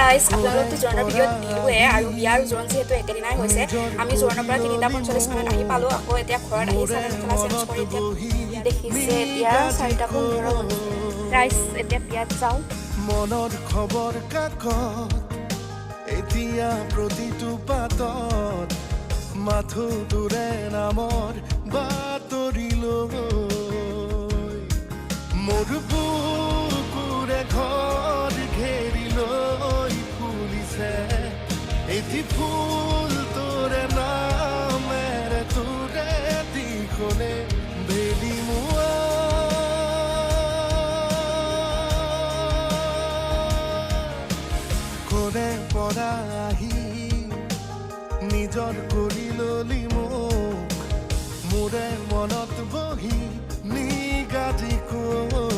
Guys, আপোনালোকতো জোৰোণৰ ভিডিঅ'ত দিলোঁৱে আৰু বিয়াৰ জোৰোণ যিহেতু একেদিনাই হৈছে। আমি জোৰোণৰ পৰা 3:45 মানত আহি পালোঁ। আকৌ এতিয়া ঘৰত আহি চাদৰ মেখেলা চেঞ্জ কৰি এতিয়া দেখিছে, এতিয়া 4:15 হ'ল। গাইজ, এতিয়া বিয়াত যাওঁ। মনৰ খবৰ কাকত এতিয়া প্ৰতিটো পাতত মাথো তোৰে নামৰ বাতৰি লৈ মোৰ বুকুৰে ঘৰ ঘেৰি লৈ ফুলিছে এটি ফুল তোৰে নামেৰে, তোৰে দিশনে বেলি মোৱা। কৰে পৰা আহি নিজৰ কৰি ললি মোক, মোৰে মনত বহি নিগাজিকৈ।